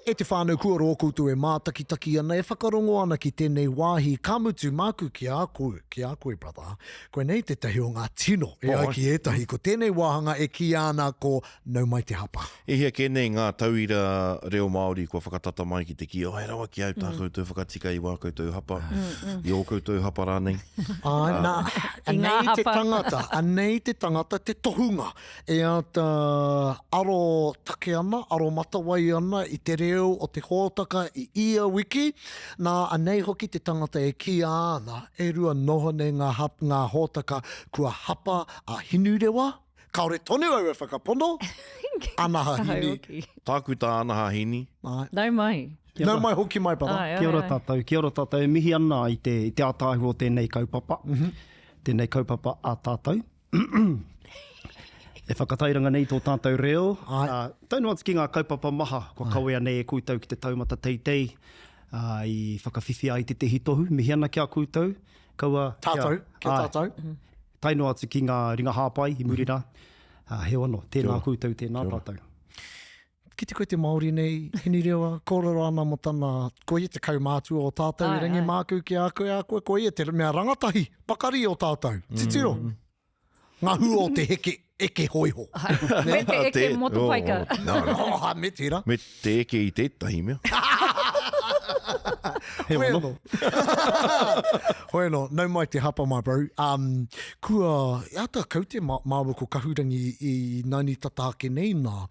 E te whānau kua roa koutou e mātakitaki ana, e whakarongo ana ki tēnei wāhi, ka mutu māku ki a koe, ki a koe brother, koinei tētahi o ngā tino e ai ki ētahi, ko tēnei wāhanga e kīia ana ko Nau Mai Te Hapa. E hia kē nei ngā tauira reo Māori kua whakatata mai ki te kī, oh, he rawa ki au tā koutou whakatika i wā koutou hapa, i ō koutou hapa rānei. Āe, nā, anei te tangata, anei te tangata, te tohunga E āta aro take ana, aro matawai ana i te reo o te hōtaka i ia wiki, nā, anei hoki te tangata e kīia ana, e rua noho nei ngā hap, ngā hōtaka kua hapa a Hinurewa, kāore tonu au e whakapono, Anaha Hini. Tāku tā Anaha Hini. Āe. Nau mai. Nau mai hoki mai, brother. Āe, āe, Kia ora āe. tātou, kia ora tātou. E mihi ana i te, i te ātaahua o tēnei kaupapa, tēnei kaupapa a tātou. E whakatairanga nei tō tātou reo, ā, tae noa atu ki ngā kaupapa maha kua kawea nei e koutou ki te taumata teitei, ā, i whakawhiwhia ai tētehi tohu, mihi ana ki a koutou, kaua kia... Tātou, ki a tātou. Tae noa atu ki ngā ringa hāpai i muri rā, ā, heoi anō, tēnā koutou, tēnā tātou. Kite koe te Māori nei, Hinurewa, kōrero ana mō tana, ko ia te kaumātua o tātou, e rangi māku ki a koe, a koe, ko ia te mea rangatahi, pakari o tātou. Titiro, ngā hua o te heke, eke hōiho. Me te eke motopaika. Oh, me tērā. Me te eke i tētahi mea. Hoi anō. Hoi anō, nau mai te hapa my bro. Um, kua, āta kaute māua ko Kahurangi i naini tata ake nei nā.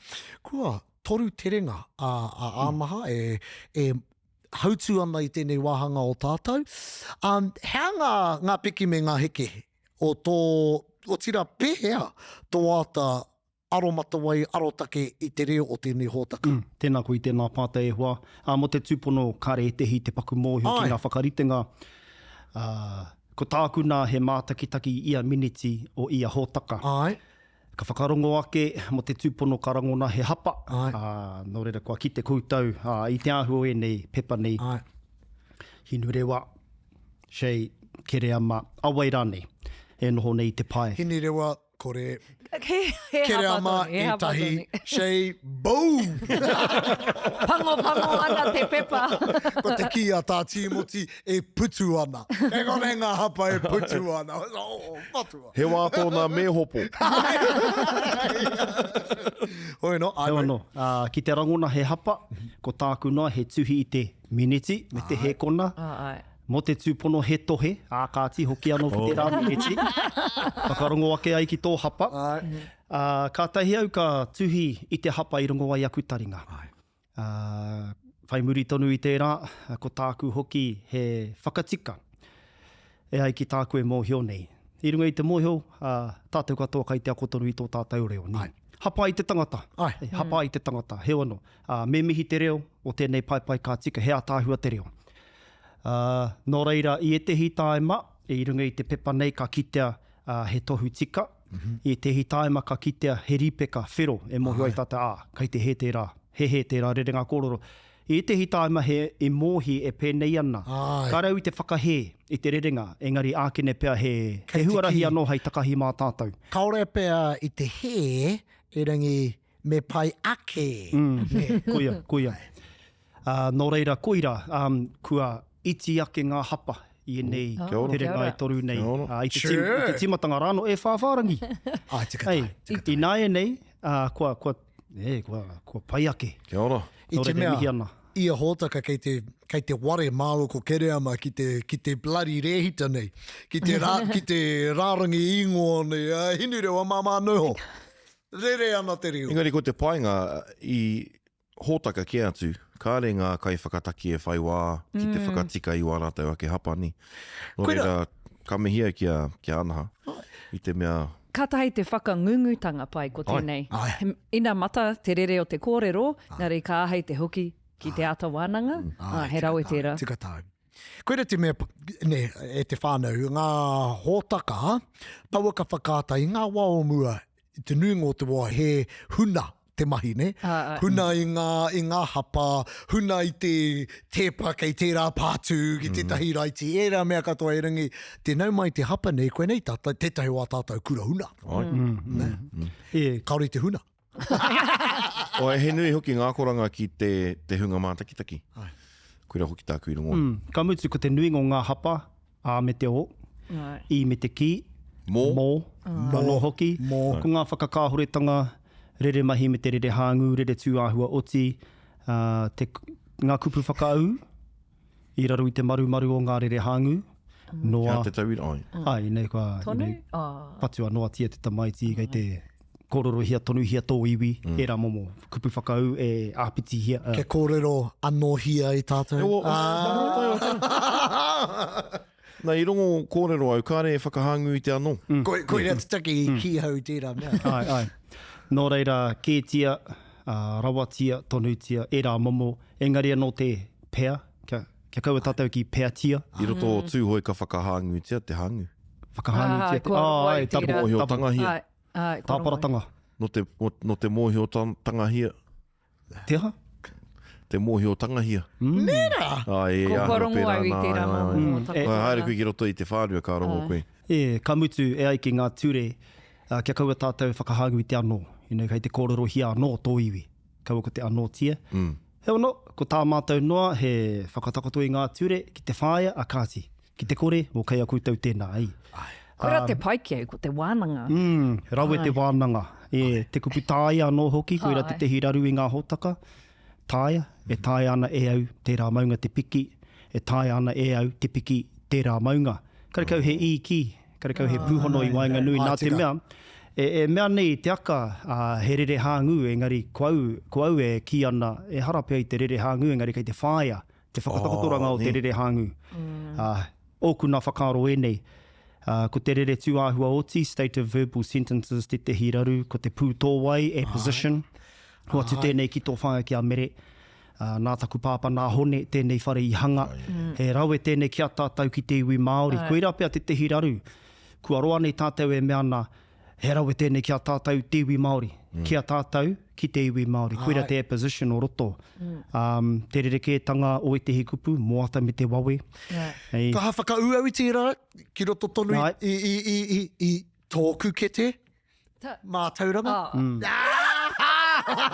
Kua toru terenga a, a Ānaha e, e hautū ana i tēnei wāhanga o tātou. Um, hea ngā, ngā piki me ngā heke o tō, otirā pēhea tō āta aromatawai, arotake i te reo o tēnei hōtaka? Mm, tēnā koe i tēnā pātai e hoa. Ā, mō te tūpono kāre ētehi te paku mōhio ki ngā whakaritenga, ā, ko tāku nā he mātakitaki i ia miniti o ia hōtaka. Āe. Ka whakarongo ake mō te tūpono ka rangona he hapa, Āe. ā, nō reira kua kite koutou, ā, i te āhua o ēnei pepa nei. Āe. Hinurewa, Shay, Kereama, a wai rānei e noho nei i te pae. Hinurewa, Kore. He, he Kereama, hapa tonu, he hapa ētahi, tonu. Shay, boom! Pango pango ana te pepa. Ko te kī a Tā Tīmoti, e putu ana. Kei konei ngā hapa e putu ana. Oh, matua. He wā tōna me hopo. Hoi anō, Hoi anō, ā, ki te rangona he hapa, ko tāku noa he tuhi i te miniti me te hēkona, Āe. Mō te tūpono he tohe, ā, kāti, hoki anō ki te rā miniti, whakarongo ake ai ki tō hapa. Ā, kātahi au ka tuhi i te hapa i rongo ai aku taringa. Ā, whai muri tonu i tērā, ko tāku hoki he whakatika e ai ki tāku e mōhio nei. I runga i te mōhio, ā, tātou katoa kai te ako tonu i tō tātou reo, nē. Hapa ai te tangata. Hapa ai te tangata, heoi anō. Ā, me mihi te reo o tēnei paepae ka tika, he ātaahua te reo. Ā, nō reira, i ētehi tāima, i runga i te pepa nei ka kitea he tohu tika, i ētehi tāima ka kitea he rīpeka whero e mōhio ai tātou, ā, kei te hē tērā, he hē tērā rerenga kōrero. I ētehi tāima he emōhi e pēnei ana, kāre au i te whakahē i te rerenga, engari ākene pea he, he huarahi anō hei takahi mā tātou. Kāore pea i te hē, erangi me pai ake. Mm, koia, koia. Ā, nō reira, koirā, um, kua iti ake ngā hapa i ēnei Kia ora. terenga e toru nei. Kia ora. Ā, i te tim, i te tīmatanga rānō e whāwhārangi. Ā, tika Hei, tae, tika tae. ināianei, ā, kua, kua, e, kua, kua pai ake. Kia ora. I Nō te reira, e mea, mihi ana. ia hōtaka kei te, kei te ware māua ko Kereama ki te, ki te bloody rēhita nei, ki te, rā, ki te rārangi īngoa nei, ā, Hinurewa māmā noho. Rere ana te reo. Engari ko te painga, i hōtaka kē atu, kāre ngā kaiwhakataki e whai wā ki te whakatika i wā rātou ake hapa, nē. Nō reira, ka mihi au ki a, ki a Anaha, i te mea. Kātahi te whakangungutanga pai ko tēnei. Ina mata te rere o te kōrero, engari ka āhei te hoki ki te āta wānanga, ā, he rawe tērā. Tika tāu. Koira te mea, nē, e te whānau, ngā hōtaka, pouaka whakaata i ngā wā o mua, i te nuinga o te wā he huna te mahi, nē? Huna i ngā, i ngā hapa, huna i te tēpa kei tērā pātū, ki tētahi raiti, ērā mea katoa erangi, te nau mai te hapa nei, koinei tātou, tētahi o ā tātou kura huna. Ai. Nē? Kāore i te huna. Oi, he nui hoki ngā akoranga ki te, te hunga mātakitaki. Ai. Koira hoki tāku i rongo ai. Mm, ka mutu ko te nuinga o ngā hapa, ā me te o, Ai. i me te ki, Mō. mō, anō hoki. Mō. Ko ngā whakakāhoretanga, rere mahi me te rere hāngū, rere tūāhua oti, ā, te, ngā kupu whakaū, i raro i te marumaru o ngā rere hāngū, noa. Kia te tauira, ai. Ai, nei kua, Tonu? nei, Oh. patua noatia te tamaiti, kei te kōrorohia tonuhia tō iwi, mm. ērā momo kupu whakaū e āpitihia. Uh. Kia kōrero anōhia i tātou. E, ah. Nā, i rongo kōrero au, kāre e whakahāngū i te anō. Mm. Ko, koira te take i mm. kī hau tērā mea. Ai, ai. Nō reira, kētia, uh, rawatia, tonutia, ērā momo, engari anō te pea, kia, kia kaua tātou ki peatia. I roto o Tūhoe ka whakahāngūtia te hāngū. Whakahāngūtia te, ah, ai, tabo, mōhiotangahia. Ai, ai, Tāparatanga. No te, no te mōhiotangahia. Te aha? Te mōhiotangahia. Mm. Nē rā? Ai, e, Ko rongo au i tērā mm. E, haere koe ki roto i te whārua ka rongo koe. E, ka mutu, e ai ki ngā ture, uh, kia kaua tātou e whakahāngu i te anō. You know, kei te kōrerohia anō tō iwi. Kaua ko te anōtia. Mm. Heoi anō, ko tā mātou noa he whakatakoto i ngā ture ki te whāia a kāti. Ki te kore, o kei a koutou tēnā, ei. Koira te pai ki au, ko te wānanga. Mm, rawe te wānanga. E, te kupu tāia anō hoki, koira tētehi raru i ngā hōtaka. Tāia, e taea ana e au tērā maunga te piki, e taea ana e au te piki tērā maunga. Karekau he i ki, karekau he pūhono i waenganui nā te mea, e, e mea nei te aka, ā, he rere hāngū, engari ko au, ko au e kī ana, ehara pea i te rere hāngū, engari kei te whāia te whakatakotoranga o te rere hāngū. Ā, ōku nā whakaaro ēnei. Ā, ko te rere tūāhua oti, state of verbal sentences, tētehi raru, ko te pūtōwai, apposition. Hoatu tēnei ki tō whaea ki a Mere. Ā, nā taku pāpā, nā Hone, tēnei whare i hanga. He rawe tēnei ki a tātou ki te iwi Māori. Koirā pea tētehi raru. Kua roa nei tātou e mea ana, he rawe tēnei ki a tātou te iwi Māori. Ki a tātou, ki te iwi Māori. Koirā te apposition o roto. Ā, te rerekētanga o ētehi kupu, moata me te wawe. Hei. Kaha whakaū au i tērā, ki roto tonu i, i, i, i, i, i tōku kete. Mātauranga.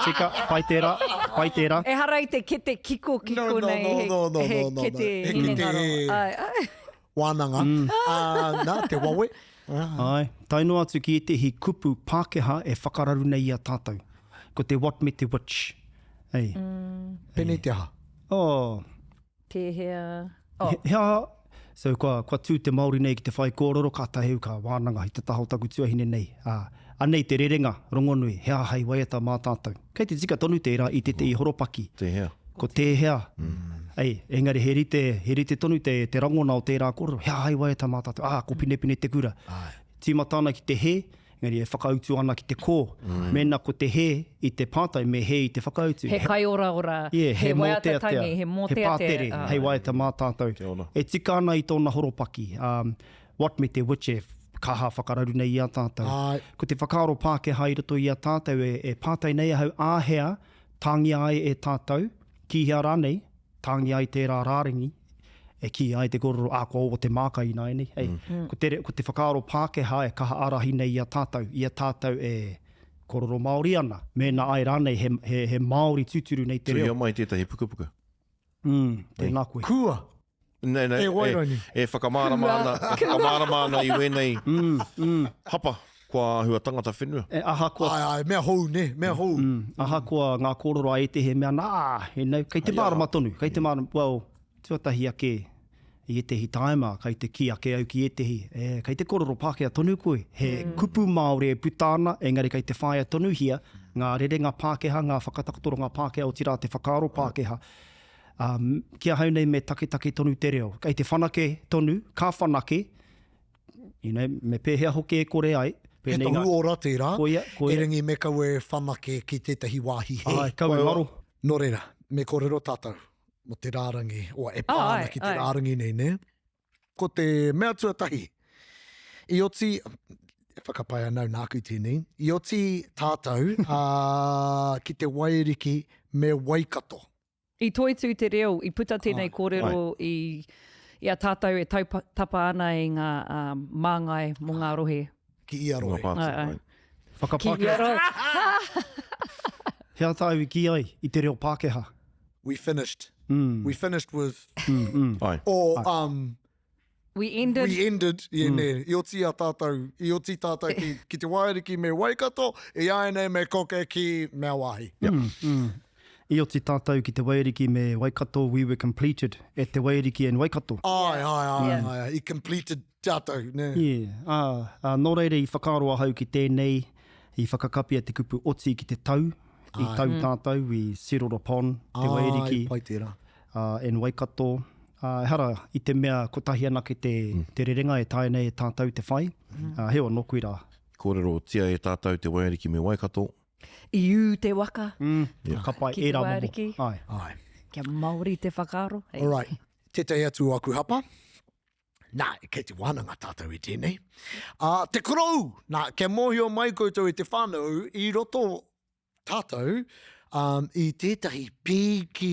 Tika, pai tērā, pai tērā. Ehara i te kete kikokiko nei, he kete hinengaro. Wānanga, nā, te wawe. Āe, tae noa atu ki ētehi kupu Pākehā e whakararu nei i a tātou. Ko te what me te which. Ei. Pēnei te aha? Oh. Tēhea? Oh. He, he aha? So kua, kua tū te Māori nei ki te whaikōrero, kātahi au ka wānanga i te taha o taku tuahine nei. Ā, anei te rerenga rongonui, he aha hei waiata mā tātou. Kei te tika tonu tērā i tētehi horopaki. Tēhea? Ko tēhea? Ei, engari he rite, he rite tonu te, te rangona o tērā kōrero, he aha hei waiata mā tātou? Ā, ko Pinepine te kura. Tīmata ana ki te he, Engari e whakautu ana ki te kō. Mēnā ko te hē i te pātai, me hē i te whakautu. He kaioraora, Yeah, he he waiata mōteatea, tangi, he he mōteatea. pātere hei waiata mā tātou. Kia ora. E tika ana i tōna horopaki, um, what me te which e kaha whakararu nei i a tātou. Āe. Ko te whakaaro Pākehā i roto i a tātou e, e pātai nei ahau āhea tāngia ai e tātou, ki hea rānei, Tāngia ai tērā rārangi, e kīia ai te kōrero, ā, kua ō te māka ināianei. Hei, ko te, ko te whakaaro Pākehā e kaha ārahi nei i a tātou, i a tātou e kōrero Māori ana, mēnā āe rānei he, he, he Māori tūturu nei te reo. Tuhia mai tētahi pukapuka. Mm, tēnā koe. Kua! Nei, nei, E Wairangi. e, e whakamārama ana, e whakamārama ana i wēnei hapa kua āhua tangata whenua. E, ahakoa Āe, āe, mea hou, nē, mea hou. Mm, ahakoa ngā kōrero a ētehi e mea ana, ā, you know, kei te mārama tonu, kei te mārama, well, tuatahi ake i ētehi tāima, kei te kī ake au ki ētehi, e, kei te kōrero Pākehā tonu koe, he kupu Māori e puta ana, engari kei te whāia tonuhia ngā rerenga Pākehā, ngā whakatakotoranga Pākehā, otirā te whakaaro Pākehā. Ā, ki ahau nei me taketake tonu te reo. Kei te whanake tonu, ka whanake, you know, me pēhea hoki e kore ai. He Pēnei tohu ngā... ora tērā, Koia, koia. erangi me kaua e whanake ki tētahi wāhi hē. Āe, kaua e ngaro. Nō reira, me kōrero tātou mō te rārangi, o, e pā ana ki te rārangi nei, nē? Ko te mea tuatahi, i oti, e whakapae ana au nāku tēnei, i oti tātou ā, ki te Waiariki me Waikato. I toitū te reo, i puta tēnei kōrero i, i a tātou e tautapa ana i ngā māngai mō ngā rohe. Ki ia rohe. Ngā pāti, Ai, ai. Whakapākehā. He aha tāu i kī ai i te reo Pākehā? We finished. We finished with. Ai. Or, um, We ended. We ended, yeah, mm. nē, i oti a tātou, i oti tātou ki, ki te Waiariki me Waikato, i āianei me koke ki mea wāhi. Yep. Mm, mm. I oti tātou ki te Waiariki me Waikato, we were completed at te Waiariki and Waikato. Ai, ai, ai, yeah. ai, ai, i completed tātou, nē. Yeah, ā, ā, nō reira i whakaaro ahau ki tēnei, i whakakapia te kupu oti ki te tau, i tau mm. tātou, we settled upon te Waiariki. Ai, pai tērā. Uh, and Waikato, uh, ehara i te mea kotahi anake te, mm. te rerenga e taea nei e tātou te whai, mm. uh, heoi anō koirā. Kōrerotia e tātou te Waiariki me Waikato. I ū te waka. Mm. Yeah. Ka pai Ki te ērā momo. Waiariki. Ai. Ai. Kia Māori te whakaaro. Hey. All right. Tētahi atu o aku hapa. Nā, kei te wānanga tātou i tēnei. Uh, te korou! Nā, kia mōhio mai koutou e te whānau, i roto tātou um, i tētahi pīki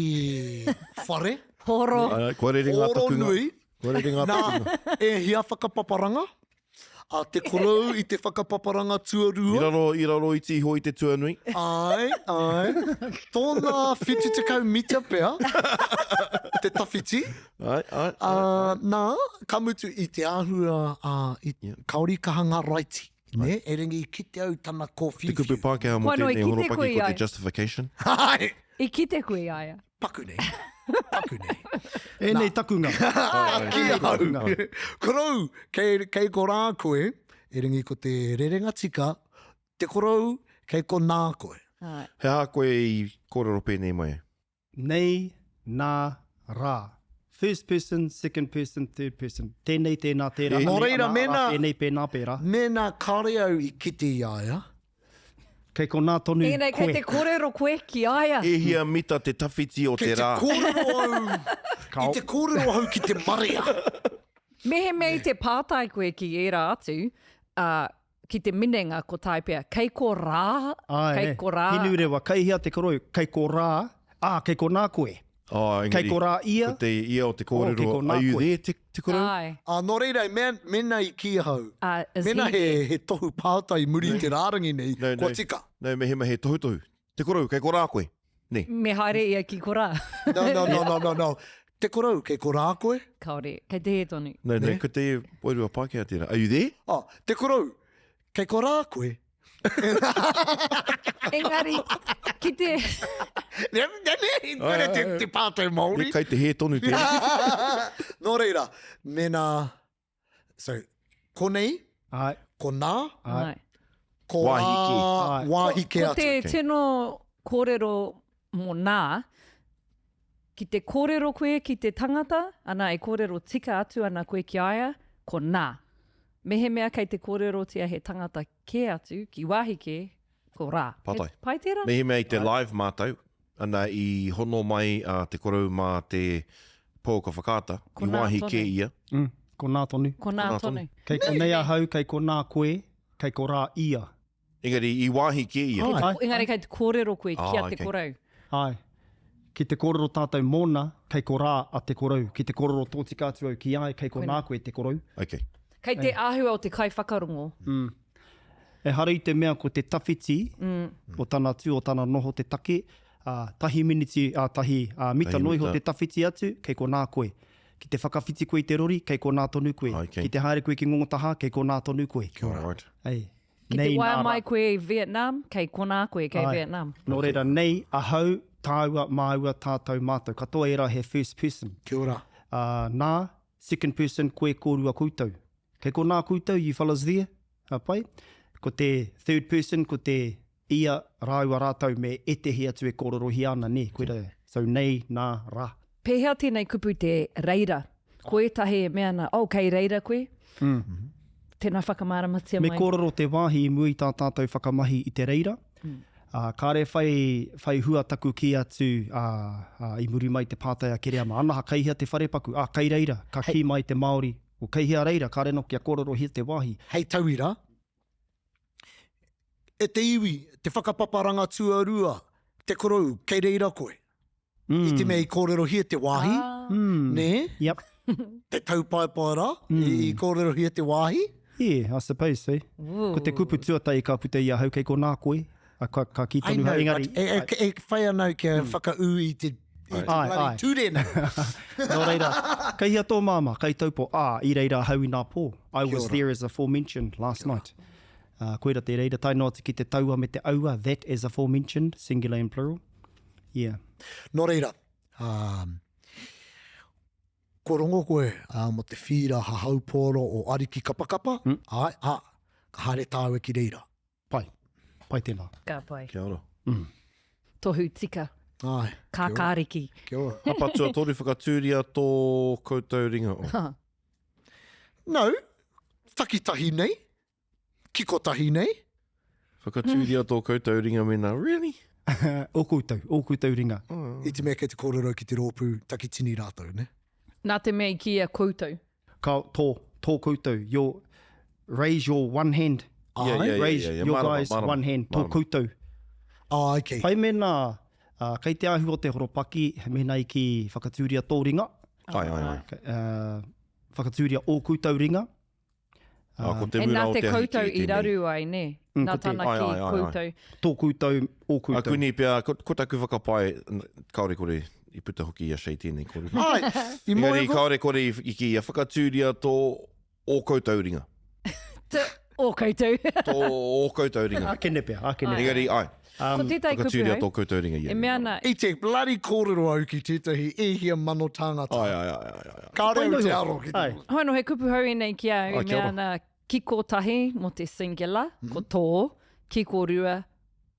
whare. Horo. Uh, kua rere ngā Horo takunga. nui. Kua rere ngā Nā, takunga. e hia whakapaparanga? A te korou i te whakapaparanga I tuarua. raro, i raro iti iho i te tuanui. Ai, ai. Tōna 70 mita pea te tawhiti. Ai, ai, ai. Uh, nā, ka mutu i te āhua, uh, i, Yeah. kaori kaha ngā raiti. Nē, erangi i kite au tana Te kupu kōwhiwhiu. Pākehā mō Kua noa i tēnei kite horopaki koe i ko a te ia. justification. Ai! I kite koe i a ia. Paku nei. Paku nei. Ēnei takunga. Ki ahau. Korou, kei, kei korā koe, erangi ko te rerenga tika, te korou, kei konā koe. Ai. He aha koe i kōrero pēnei mai ai? Nei, nā, rā. First person, second person, third person. Tēnei, tēnā, tērā, Nō anei, reira, anā, arā, mēnā- tēnei, pēnā, pērā. Mēnā kāore au i kite i a ia. Kei konā tonu Tēnei, kei koe. te kōrero koe ki a ia. E hia mita te tawhiti o Kei te te rā? kōrero au, i te kōrero ahau ki te marea. Mehemea i te pātai koe ki ērā atu, ā, ki te minenga ko tae pea, kei ko rā, Āe, kei ko rā. Hinurewa, kei hea te korou, kei ko rā, ā, kei konā koe. Oh, engari, Kei ko rā ia. Ko te ia o te kōrero, Oh, kei konā are you koe. there, te, te korou? Āe. Ā, nō reira, me, mēnā i kī ahau, Ā, is mēnā he he, he tohu pātai i muri i te rārangi nei, No, kua no. tika. No, mehemea he tohutohu. Te korou, kei korā koe. Nē. Me haere ia ki korā. No, no, no, no, no, no. Te korou, kei korā koe? Kāore, kei te hē tonu. No, no, ko te wairua Pākehā tērā. Are you there? Oh, te korou, kei korā koe? Engari, ki te... Ne, ne, ne, ne, te, te pātai Māori. Kei te hē tonu tērā. Nō reira, mēnā, so, konei, Āe. konā, Āe. ko Wāhi kē. rā, wāhi kē Ko atu. te tino kōrero mō nā, ki te kōrero koe ki te tangata, ana e kōrero tika atu ana koe ki a ia, ko nā. Mehemea kei te kōrerotia he tangata kē atu, ki wāhi kē, ko rā. Pātai. He pai tērā? Mehemea i te live mātou, ana i hono mai a Te Korou mā te pouaka whakaata, Ko i nā wāhi tonu. kē ia. Mm, ko nā tonu. Ko nā Ko nā tonu. tonu. Kei konei ahau, kei konā koe, kei korā ia. Engari, i wāhi kē ia. Āe. Engari kei te kōrero koe ki a Ah, Te okay. Korou. Āe. Ki te kōrero tātou mōna, kei korā a Te Korou. Ki te kōrero tōtika atu au ki a ia, kei konā koe Te Korou. Okay. Kei te āhua o te kaiwhakarongo. Mm. Ehara i te mea ko te tawhiti o tana tū, o tana noho te take, ā, tahi miniti, ā, tahi, ā, mita Tahi noa iho mita. te tawhiti atu, kei konā koe. Ki te whakawhiti koe i te rori, kei konā tonu koe. Okay. Ki te haere koe ki Ngongotahā, kei konā tonu koe. Kia ora. Right. Ei. Ki te Nei waea nā rā. mai koe i Vietnam, kei konā koe, kei Āe. Vietnam. Nō reira, nei, ahau, tāua, māua, tātou, mātou. Katoa ērā he first person. Kia ora. Ā, nā, second person, koe, kōrua, koutou. Kei konā koutou, you fellas there? Ka pai. Ko te third person, ko te ia, rāua, rātou me ētehi atu e kōrerohia ana, nē, koira, so nei, nā, rā. Pēhea tēnei kupu te reira? Ko ētahi e mea ana, oh, kei reira koe? Tēnā whakamāramatia Me mai. kōrero te wāhi i mua i tā tātou whakamahi i te reira. Ā, kāre whai, whai hua taku kī atu, ā, ā, i muri mai te pātai a Kereama, Anaha, kei hea te wharepaku? Ā, kei reira, ka kī mai te Māori, o kei hea reira, kāre noa kia kōrerohia te wāhi. Hei tauira, E te iwi, te whakapaparanga tuarua, te korou, kei reira koe. I te mea i kōrerohia te wāhi, nē? Yep. Te taupaepae rā, i kōrerohia te wāhi. Yeah, I suppose so. Ko te kupu tuatahi ka puta i ahau kei konā koe, a ka, ka kī I tonu know, hau, engari... but e, e, e whai ana au kia whakaū i te, i te Ai, bloody ai. ture nei. Nō reira, kei hea tō māmā, kei Taupo, ā, i reira ahau i nā pō. I was ora. there as aforementioned last night. Uh, koira te reira, tae noa atu ki te taua me te aua, that as aforementioned, singular and plural. Yeah. Nō reira, um, Kua rongo koe mō te whīra hahaupōro o Ariki Kapakapa? Mm. Āe, ā, ka haere tāua ki reira. Pai. Pai tēnā. Ka pai. Kia ora. Mm. Tohu tika. Āe. Kākāriki. Kia ora. Hapa tuatoru whakatūria tō koutou ringa. Ha. No, takitahi nei. Ki kotahi nei. Whakatūria tō koutou ringa mēnā, really? Ō koutou, ō koutou ringa. I te mea kei te kōrero ki te rōpū takitini rātou, ne? Nā te mea i kīia koutou. Ka, tō, tō koutou, your, raise your one hand. Āe. Yeah, yeah, yeah, Raise yeah, yeah. your Mārama, guys mārama, one hand, tō mārama. koutou. Āe, kei. Pai mēnā, ā, kei te āhua o te horopaki, mēnā i kī whakatūria tō ringa. Āe, āe, āe. Ā, whakatūria ō koutou ringa. Ā, ko te E mura nā o te te ahi koutou kē i tēnei. raru ai, nē? Mm, Nā ko te- tana Ai, kī ai, ai, ai. koutou. Tō koutou, ō koutou. Akuni pea, ko, ko taku whakapae, kāore kore i puta hoki i a Shay tēnei kōrero. Ai, i mōhio Engari koe? kāore kore i, i kī ia whakatūria tō ō koutou ringa. Tō ō koutou. Tō ō koutou ringa. Ākene pea, ākene pea. Engari, ai, Ko tētahi kupu whakatūria hou, tō koutou ringa. e mea ana, I te bloody kōrero au ki tētahi e hia mano tāngata. Ai, ai, ai, ai, ai. Kāore au te aro ki te Ai. Hoi anō, he kupu hou ēnei ki a au, Ai, e kia mea ora. ana, kiko tahi mō te singular, ko tō, kiko rua,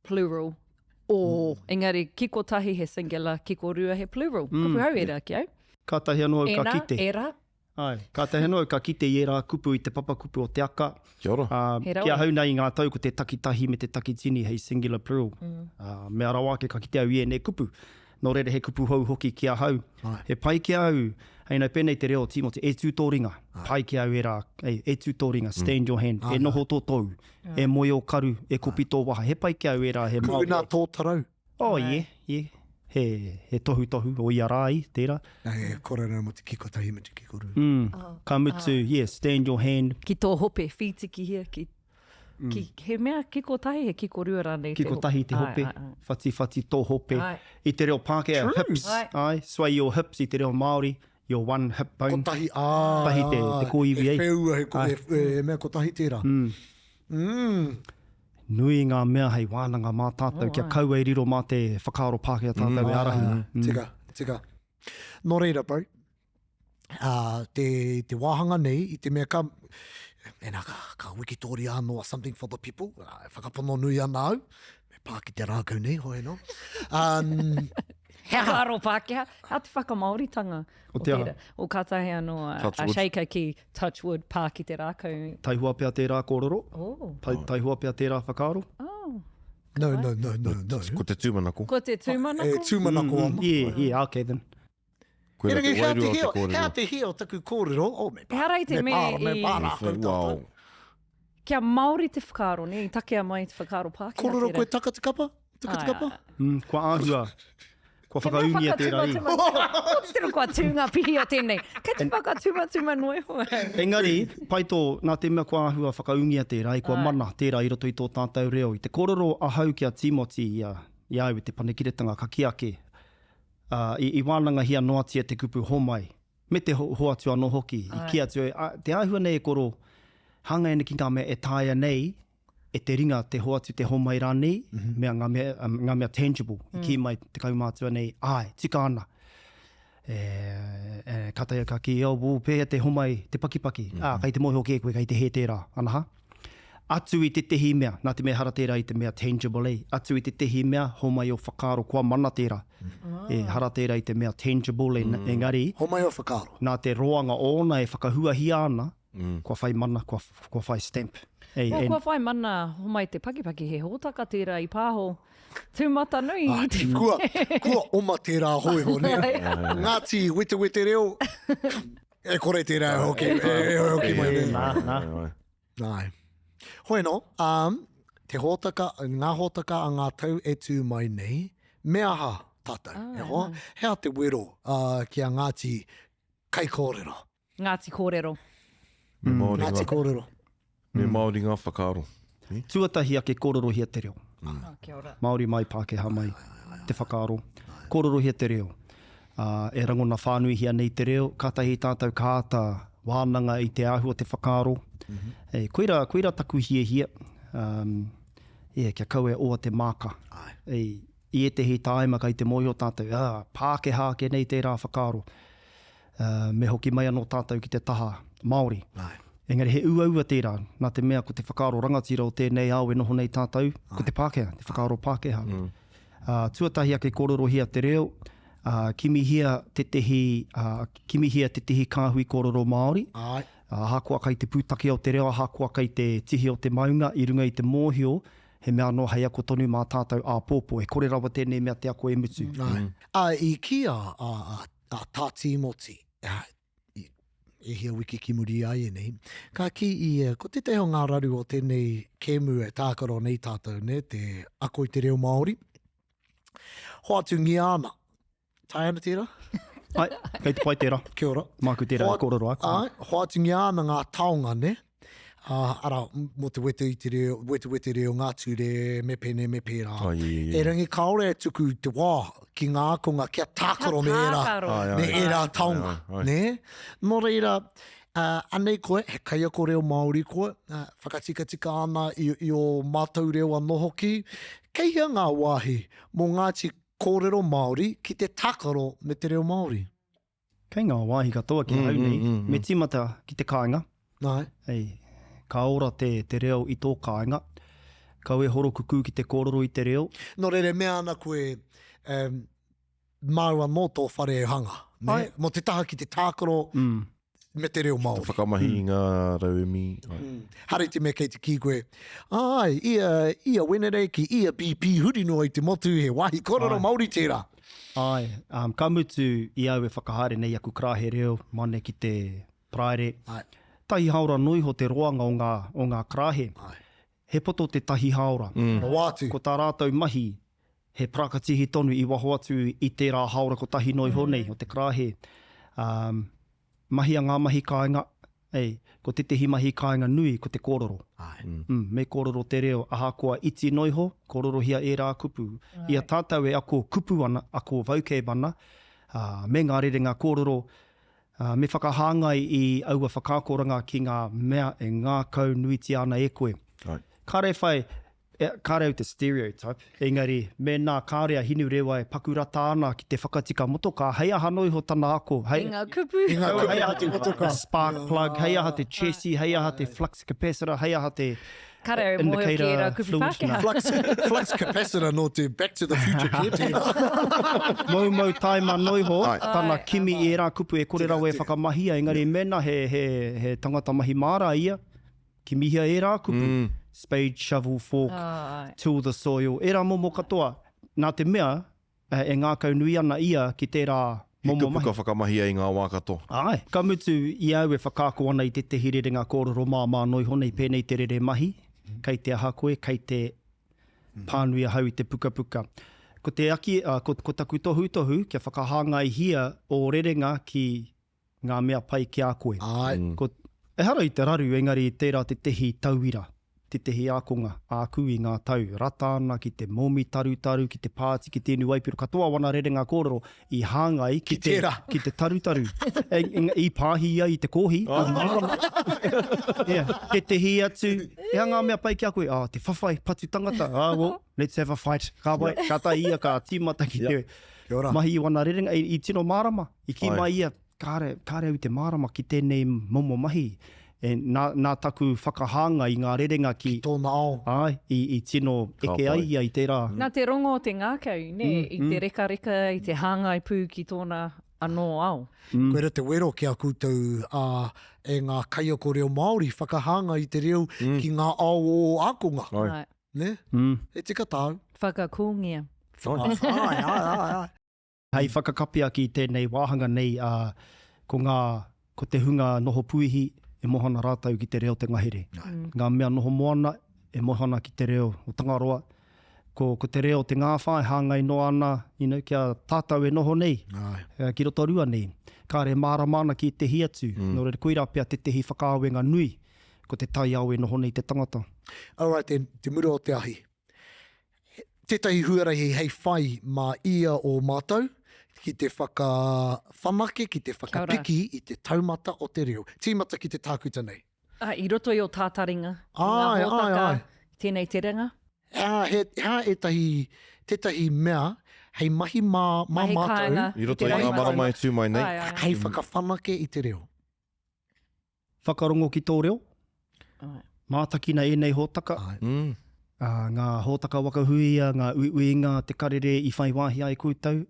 plural, ō. Engari, kiko tahi he singular, kiko rua he plural. Kupu hou ērā ki au. Kātahi anō au ka Ēnā, kite. ērā. Āe, kātahi anō au ka kite i ērā kupu i te papakupu o te aka. Kia ora. Ā, He rawe. ki ahau nei i ngā tau ko te takitahi me te takitini hei singular plural. Ā, mea rawa ake ka kite au i ēnei kupu. Nō reira he kupu hou hoki ki ahau. Āe. He pai ki a au, hei nau pēnei te reo o Tīmoti, e tū tō ringa. Pai ki a au ērā, ei, e tū tō ringa, stand your hand, e noho tō tou, e moe ō karu, e kopi tō waha. He pai ki a au ērā, he Māori. Kuhuna tō tarau. Oh, yeah, yeah. He, he tohutohu o ia rā i, tērā. E kore rā mō te kiko tahi me te kiko rū. Mm. Ka mutu, yeah, stand your hand. Ki tō hope, whītikihia, ki, ki, he mea kiko tahi, he kiko rua rānei te Kiko tahi te hope, Ai, ai, ai. whatiwhati tō hope. Ai. I te reo Pākehā, True. hips, Ai. ai, sway your hips i te reo Māori, your one hip bone. Kotahi, ā, Kotahi te- te kōiwi, E ei. wheua, he, ko, e, e, mea kotahi tērā. Mm. Mm. Nui ngā mea hei wānanga mā tātou, kia kaua e riro mā te whakaaro Pākehā tātou e ārahi. Mm. Tika, tika. Nō reira, bro, ā, te, te wāhanga nei, i te mea ka, mēnā ka, ka wikitoria anō a Something for the People, ā, e whakapono nui ana au, me pā ki te rākau nei, hoi anō. Um, He whakaaro Pākehā, hea te whakamāoritanga O te aha? tērā? O kātahi anō a, Touch a wood. Shaker ki touch wood, pā ki te rākau. Taihoa pea tērā kōrero, Oh. tai, taihoa pea tērā whakaaro. Oh. no, no, no, no, no. Ko te tūmanako. Ko te tūmanako. E tūmanako ana. Yeah, yeah, okay then. Koira te Erangi, hea te wairua o te hea, kōrero. hea te hea o taku kōrero, oh, me pā, Ehara i te me mea pā, me i- pā rākau tātou. Wow. Kia Māori te whakaaro, nē, i takea mai te whakaaro Pākehā Kōrero tērā. koe taka te kapa? Taka te Ai, kapa? ai. Mm, kua āhua, kua whakaūngia tērā i. Ko te tino kua tū ngā pihi o tēnei. Kei te whakatumatuma noa iho au. Engari, pai tō, nā te mea kua āhua whakaūngia tērā i, kua mana tērā i roto i tō tātou reo. I te kōrero ahau ki a Tīmoti i a, i a au i te panekiretanga, ka kī ake, ā, i, i wānangahia noatia te kupu homai, me te ho, hoatu anō hoki. I kī atu, a, te āhua nei e koro, hāngai ana ki ngā mea e taea nei e te ringa te hoatu te homai rānei, mea, ngā mea, um, ngā mea tangible, i kī mai te kaumātua nei, āe, tika ana. E, e, ka taea ka kī, oh, wō, pēhea te homai, te pakipaki, mm -hmm. ā, kei te mōhio kē koe, kei te hē tērā, ana ha? Atu i tētehi mea, nā te mea ehara tērā i te mea tangible, e, atu i tētehi mea, homai o whakaaro, kua mana tērā. Mm. E, hara tērā i te mea tangible, e, mm. engari, Homai o whakaaro. nā te roanga ōna e whakahuahia ana, Kua whai mana, kua, kua whai stamp. Ei, Well, and, kua whai mana, homai te pakipaki, he hōtaka tērā i pāho. Tūmatanui i te Kua, kua oma tērā hōiho, nē? Ngāti wetewete reo, e kore tērā e hoki, e, e hoki mai nei. Nā, nā. Nā. Hoi anō, um, te hōtaka, ngā hōtaka a ngā tau e tū mai nei, me aha tātou, e hoa? Hea te wero uh, ki a Ngāti Kaikōrero? Ngāti Kōrero. Me Māori Ngāti ngā. Kōrero. Me Māori ngā whakaaro. Tuatahi ake kōrerohia te reo. Kia ora. Māori mai, Pākehā mai, te whakaaro. Kōrerohia te reo. Ā, e rangona whānuihia nei te reo, kātahi tātou ka āta wānanga i te āhua o te whakaaro. E, koirā, koirā taku hiahia, um, yeah, kia kaua e oa te māka. E, i ētehi tāima kei te mōhio tātou, ā, Pākehā ake nei tērā whakaaro. Ā, me hoki mai anō tātou ki te taha Māori. Engari he uaua tērā, nā te mea ko te whakaaro rangatira o tēnei ao e noho nei tātou, ko te Pākehā, te whakaaro Pākehā. Ā, tuatahi ake kōrerohia te reo, ā, kimihia tētehi, ā, kimihia tētehi kāhui kōrero Māori, ahakoa kei te pūtake o te reo, ahakoa kei te tihi o te maunga, i runga i te mōhio, he mea anō hei ako tonu mā tātou āpōpō, e kore rawa tēnei mea te ako e mutu. Ā, i kī a, a, a a Tā Tīmoti, e hia wiki ki muri i a ia nei, ka kī ia, ko tētahi o ngā raru o tēnei kēmu e tākaro nei tātou, nē, te ako i te reo Māori, hoatungia ana. Taea ana tērā? Ai, kei te pai tērā. Kia ora. Māku tērā e kōrero atu. Ai, hoatungia ana ngā taonga, nē? Ā, arā, mō te wete i te reo, wetewete reo, ngā ture, me pēnei, me pērā. Oh, yeah, yeah, yeah. Erangi kāore e tuku te wā ki ngā ākonga kia tākaro me ērā, tākaro. Ai, ai, me ērā taonga, Ai, ai. nē? Nō reira, ā, anei koe, he kaiako reo Māori koe, ā, whakatikatika ana i, i ō mātou reo anō hoki. Kei hea ngā wāhi mō Ngāti Kōrero Māori ki te tākaro me te reo Māori? Kei ngā wāhi katoa ki ahau nei, me tīmata ki te kāinga. Nāi. Hei, ka ora te, te reo i tō kāinga. Kau e horokukū ki te kōrero i te reo. Nō reira, e mea ana koe, um, māu anō tō whare e hanga, nē? Āe. Mō te taha ki te tākaro me te reo Māori. Te whakamahi i ngā rauemi. Hare te mea kei te kī koe, āe, ia, ia Wenerei ki ia BP huri noa i te motu, he wāhi kōrero Māori tērā. Āe, um, ka mutu i au e whakahaere nei aku karāhe reo, mane ki te Paraire. Āe. Tahi hāora noa iho te roanga o ngā, o ngā karāhe. Āe. He poto te tahi hāora. Mm. Rawa atu. Ko tā rātou mahi, he parakatihi tonu i waho atu i tērā hāora kotahi noa iho nei o te karāhe. Um, Mahia ngā mahi kāinga, ei, ko tētehi mahi kāinga nui ko te kōrero. Āe. Mm, me kōrero te reo, ahakoa iti noa iho, kōrerohia ērā kupu. I a tātou e ako kupu ana, ako vocab ana, ā, me ngā rerenga kōrero, ā, me whakahāngai i aua whakaakoranga ki ngā mea e ngākau nuitia ana e koe. Āe. Kāre e whai, E, kāre au te stereotype, engari mēnā kāore a Hinurewa e paku rata ana ki te whakatika motokā, hei aha noa iho tana ako, hei, I ngā kupu. I ngā kupu hei aha te motokā. spark plug, hei aha te chassis, hei aha te flux capacitor, hei aha te Kāre au e mōhio ki ērā indicator kupu fluid. Pākehā. Flux, flux capacitor nō te Back to the Future kē tērā. Moumou taima noa iho Ai. tana Ai, kimi i ērā kupu e kore rawa e whakamahia, engari mēnā he, he, he tangata mahi māra ia, Kimihia ērā kupu, spade, shovel, fork, till the soil, ērā momo katoa, nā te mea e ngākaunui ana ia ki tērā He momo kupu mahi. ka whakamahia i ngā wā katoa. Āe. Ka mutu, i a au e whakaako ana i tētehi rerenga kōrero māmā noa iho nei, pēnei te rere mahi, kei te aha koe, kei te pānui ahau i te pukapuka. Ko te aki, ko, ko taku tohutohu kia whakahāngaihia ō rerenga ki ngā mea pai ki a koe. Āe. Ko, ehara i te raru, engari tērā tētehi tauira, tētehi ākonga āku i ngā tau, rata ana ki te momi tarutaru, ki te pāti, ki te inu waipiro, katoa wana rerenga kōrero i hāngai ki te, tērā. ki te tarutaru. E, e, i pāhi ia i te kōhi, i mārama. Yeah. Tētehi atu, he aha ngā mea pai ki a koe? Ah, te whawhai, patu tangata. Ah, well, let's have a fight. Ka wai, kātahi ia ka tīmata ki te Kia ora. mahi i wana rerenga, i, i tino mārama. I kī Āe. mai ia, kāre, kāre au i te mārama ki tēnei momo mahi. E, nā, nā taku whakahāngai i ngā rerenga ki, Ki tōna ao. Āe, i, i tino Ka eke ai pai. ia i tērā. Nā te rongo o te ngākau, nē, i te rekareka, i te hāngai pū ki tōna anō ao. Koira te wero ki a koutou, ā, e ngā kaiako reo Māori, whakahāngai i te reo ki ngā ao o ō ākonga. Āe. Āe. Nē? E tika tāu. Whakakōngia. Āe, āe, āe, āe. Hei whakakapia ki tēnei wāhanga nei, ā, ko ngā, ko te hunga noho puihi e moho ana rātou ki te reo te ngahere. Ngā mea noho moana e moho ana ki te reo o Tangaroa. Ko, ko te reo te ngāwhā e hāngai noa ana, you know, ki a tātou e noho nei, ki Rotorua nei. Kāre e mārama ana ki ētehi atu. Nō reira, koirā pea tētehi whakaawenga nui. ko te taiao e noho nei te tangata. Alright then, te mura o te ahi. Tētahi huarahi hei whai mā ia o mātou ki te whakawhanake, ki te whakapiki i te taumata o te reo. Tīmata ki te tākuta nei. Ā, i roto i ō tātaringa, i ngā hōtaka, tēnei terenga? Ā, he, he aha ētahi, tētahi mea hei mahi mā, mā Mahi mātou. kāinga, I roto i ngā marama e tū mai nei. Āe, āe. Hei whakawhanake i te reo. Whakarongo ki tō reo. Āe. Mātakina ēnei hōtaka. Āe. Mm. Ā, ngā hōtaka waka huia, ngā uiuinga, te karere i whai wāhi ai koutou.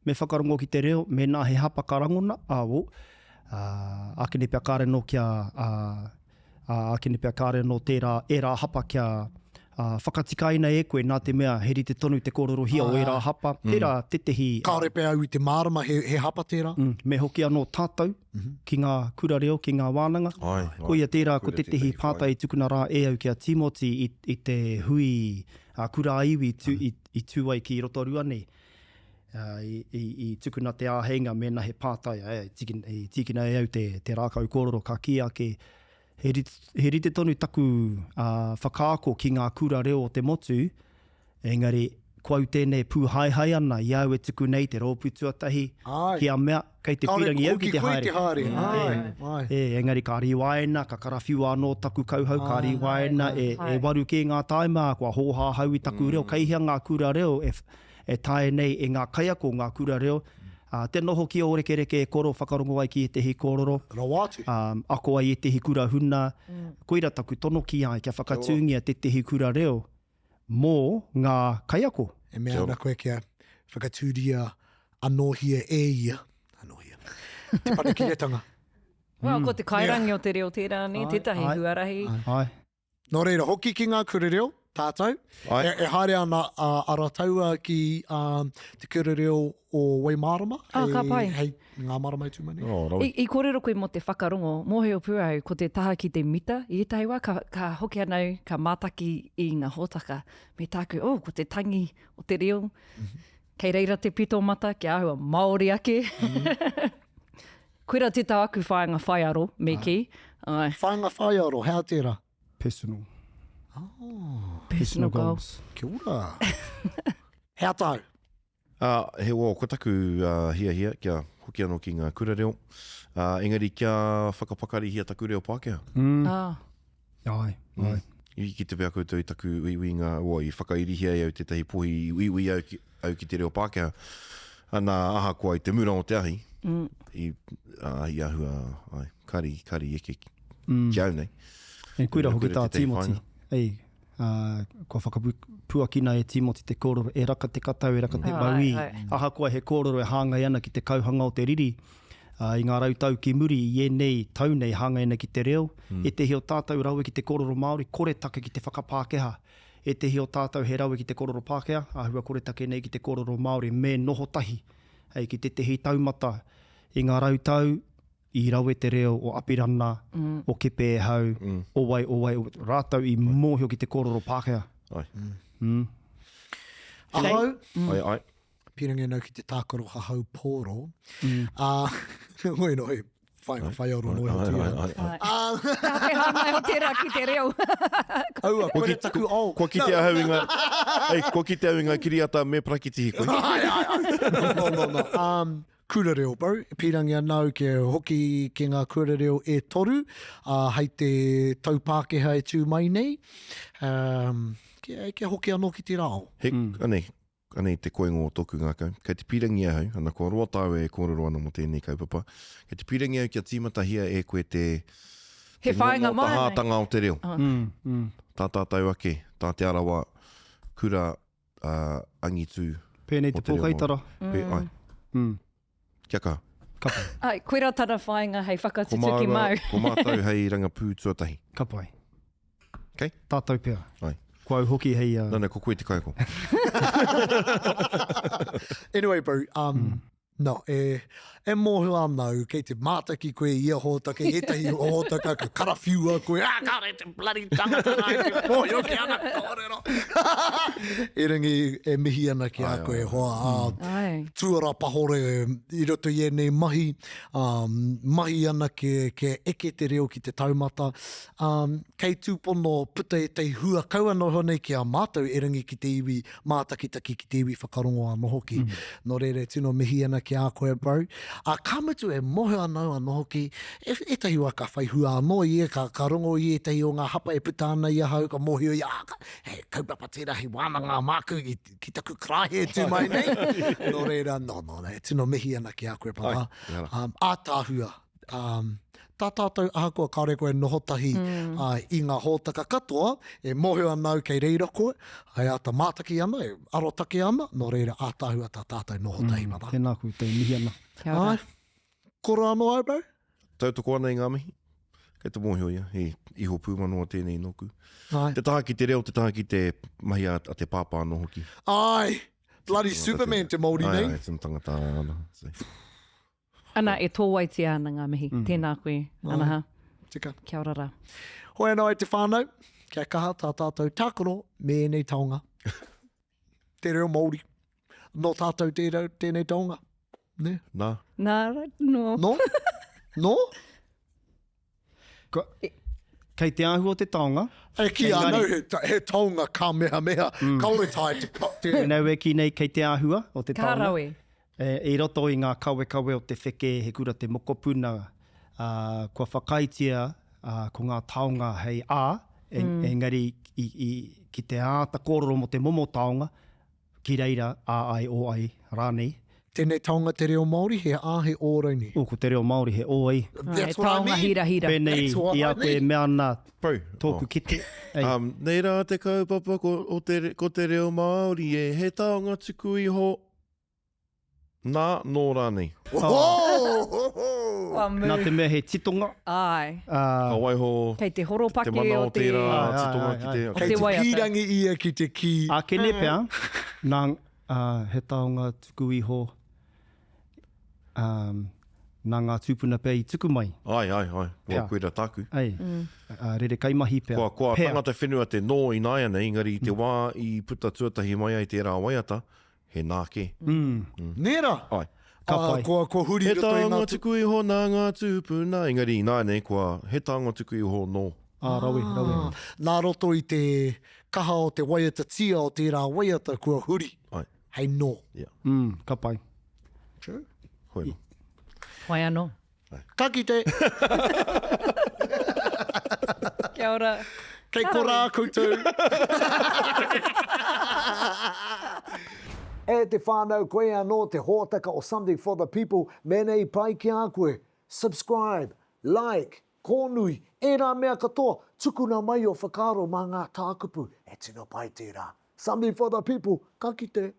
Me whakarongo ki te reo, mēnā he hapa ka rangona, āo, ā, ākene pea kāre anō kia, ā, ā, ākene pea kāre anō tērā, ērā hapa kia, ā, whakatikaina e koe nā te mea he rite tonu te kōrerohia o ērā hapa, tērā tētehi, ā. Kāore pea au i te mārama he, he hapa tērā. Mm, me hoki anō tātou ki ngā kura reo, ki ngā wānanga. Āe, āe. Koia tērā ko Koira tētehi tētehi whāinga. pātai i tukuna rā e au ki a Tīmoti i, i te hui, ā, kura ā-iwi i tū, i, i tū ai ki Rotorua nei. I, i, i tukuna te āheinga mēnā he pātai, e, tiki, i tīkina e au te, te rākau kōrero ka kī ake, he rite, he rite tonu taku uh, whakaako ki ngā kura reo o te motu, engari ko au tēnei pūhaehae ana i au e tuku nei te rōpū tuatahi Ai. ki a mea, kei te Kāore pīrangi au ki hoki te koe haere. te haere. Mm. Ai, E, ai. e, engari ka rīwaina, ka karawhiua anō taku kauhau, ka rīwaina, e, e waru kē ngā tāima, kua hōhā hau i taku reo, kei hea ngā kura reo e, e taea nei e ngā kaiako ngā kura reo, ā, te noho ki ō rekereke e koro whakarongo ai ki ētehi kōrero, Rawa atu. ā, ako ai ētehi kura huna, koira taku tono ki a ia kia whakatūngia tētehi kura reo mō ngā kaiako. E mea ana koe kia whakatūria anōhia e ia, anōhia, te panekiretanga. Well, ko te kairangi o te reo tērā, nē, tētahi huarahi. Āe. Nō reira, hoki ki ngā kura reo, tātou. Ai. E, e haere ana a Arataua ki a, te kura reo o Waimārama. Ah, ka pai. Hei ngā marama e tū mai nei. Oh, rawe. I, i kōrero koe mō te whakarongo, mōhio pū au, ko te taha ki te mita, i ētahi wā, ka, ka hoki ana au, ka mātaki i ngā hōtaka, me tāku, oh, ko te tangi o te reo, mm -hmm. kei reira te pito mata, kia āhua Māori ake. Mm -hmm. Koira te tāku whāinga whaiaro, me kī. Ai. Whāinga whaiaro, hea tērā? Personal. Oh. Personal goals. Kia ora. Hea tāu? Ā, he wā, ko taku hiahia kia hoki anō ki ngā kura reo, ā, engari kia whakapakarihia taku reo Pākehā. Mm. Ah. Ai, ai. Mm. I kite pea koutou i taku uiuinga, ua, i whakairihia e au tētahi pohi i uiui au ki, au ki te reo Pākehā. Ana, ahakoa i te mura o te ahi, mm. i, ā, i ahua, ai, kari, kari eke ki, mm. ki au nei. E koira hoki Koira tā tētahi Tīmoti. whāinga. Ei, ā, kua whakapuakina e Tīmoti te kōrero, e raka te katau, e raka te Ai, mauī. ai. Ahakoa he kōrero e hāngai ana ki te kauhanga o te riri, ā, i ngā rautau ki muri, i ēnei tau nei hāngai ana ki te reo, ētehi o tātou rawe ki te kōrero Māori, koretake ki te whakapākehā. Ētehi o tātou he rawe ki te kōrero Pākehā, āhua koretake nei ki te kōrero Māori, me noho tahi, hei, ki tētehi taumata i ngā rautau, i rawe te reo o Apirana, o Kepe Ehau, o wai, o wai, o, rātou i mōhio ki te kōrero Pākehā. Ai. Mm. Ahau, Ai, ai. Pīrangi ana au ki te tākaro hahau pōro. Mm. Ā, hoi no, he whāinga whaiaro noa iho tērā. Ai, ai, ai. Ka te hāngai o tērā ki te reo. Aua, koira taku ao. Kua kite ahau i ngā, ei, kua kite au i ngā kiriata me parakitihi koe. Ai, ai, ai. No, no, no, no. Um, kura reo, bro. Pīrangi ana au kia hoki ki ngā kura reo e toru, uh, hei te tau Pākehā e tū mai nei. Um, kia, kia hoki anō ki tērā ao. He, anei, Anei te koingo o tōku ngākau. Kei te pīrangi ahau, ana kua roa tāua e kōrero ana mō tēnei kaupapa, kei te pīrangi au kia tīmatahia e koe te, He te whāinga momo māna. tahātanga o te reo. Mm, mm. Tā tātou ake, tā Te Arawa kura uh, angitu. Pēnei te o te reo Māori. pōkaitara. Pē, ai, Mm. kia kaha. Ka pai. Ai, koira tana whāinga hei Ko whakatutuki māua, māu. ko mātou hei rangapū tuatahi. Ka pai. Okay. Tātou pea. Ai. Ko au hoki hei... Uh... No, no, ko koe te kaiako. Anyway, bro, um, mm. No, e, e mōhio ana au, kei te mātaki koe i ia hōtaka, i ētahi hōtaka ka karawhiua koe, ah, kāore te bloody tangata rā i te mōhio ki ana kōrero. Erangi e mihi ana ki a koe e hoa, ā, Ai. tuara pahore i roto i ēnei mahi, ā, mahi ana kia, kia eke te reo ki te taumata, ā, kei tūpono puta ētahi hua kau anō iho nei ki a mātou, erangi ki te iwi mātakitaki ki te iwi whakarongo anō hoki. Mm. Nō reira, e tino mihi ana ki a koe, bro. A, ka mutu e mōhio ana au anō hoki, e, ētahi wā ka whai hua anō ia, ka, ka rongo i ētahi o ngā hapa e puta ana i ahau, ka mōhio ia, ah, ka, he kaupapa tērā, he wānanga māku i, ki taku karaehe e tū mai nei. Nō reira, no, no, e tino mihi ana ki a koe, brother. Um, ātaahua, Um, tā tātou ahakoa kāore koe e noho tahi mm. uh, i ngā hōtaka katoa, e mōhio ana au kei reira koe, e āta mātaki ana, e arotake ana, nō reira ātaahua tā tātou noho tahi, mm, mata. Tēnā koutou, mihi ana. Kia ora. Ai, koro anō au, bro? Tautoko ana i ngā mihi. Kei te mōhio ia, he iho pūmanawa tēnei nōku. Ai. Te taha ki te reo, te taha ki te mahi a, a te pāpā anō hoki. Ai, bloody Superman te Māori nei. Ai, ai, tino tangata ana. So. Ana, e tōwaitia ana ngā mihi. Mm. Tēnā koe, Anaha. Tika. Kia ora rā. Hoi anō e te whānau, kia kaha tā tātou tākaro me ēnei taonga. te reo Māori. Nō tātou tērā, tēnei taonga. Ne? Nā. Nā, nō. Nō? Nō? Ko, kei te āhua o te taonga. E kī ana he, he taonga kāmehameha, mm. kaore tae te... te... Mēnā e kī nei kei te āhua o te taonga. Ka rawe. E, I roto i ngā kawekawe o te wheke, he kura te mokopuna, ā, kua whakaaetia ā, ko ngā taonga hei ā, e, mm. engari i, i, ki te āta kōrero mō te momo taonga, ki reira ā ai, o ai rānei. Tēnei taonga te reo Māori, he ā, he ō raini. Oh, ko te reo Māori he ō ai. That's what I mean. He taonga hirahira. Pēnei i a koe e mea ana tōku kite. Um, nei rā te kaupapa ko, o te, ko te reo Māori e, he taonga tuku iho. Nā, nō rānei. Kua mū. Nā te mea he titonga. Āe. Ka waiho Kei te horopaki te mana o o tērā te titonga ki te. Kei te pīrangi ia ki te kī. Ākene pea, nā, he taonga tuku iho, ā, nā ngā tūpuna pea i tuku mai. Āe, āe, āe. Pea. Kua koira tāku. Āe. Rere kaimahi pea. Kua, kua Pea. tangata whenua te nō ināianei, engari i te wā i puta tuatahi mai ai tērā waiata, He nā kē. Mm. Nē rā? Āe. Ka pai. Kua, kua huri He roto i ngā taonga tuku iho nā ngā tūpuna, engari ināianei kua he taonga tuku iho nō. Ā, rawe, rawe. Nā roto i te kaha o te waiatatia o tērā waiata kua huri Āe. hei nō. Yeah. Mm, ka pai. True. Hoi anō. Hoi anō. Ka kite! Kia ora. Kei korā koutou. E te whānau, koe anō te hōtaka o Something for the People, mēnā i pai ki a koe, subscribe, like, kōnui, ērā mea katoa, tukuna mai ō whakaaro mā ngā tākupu, he tino pai tērā. Something for the People, ka kite!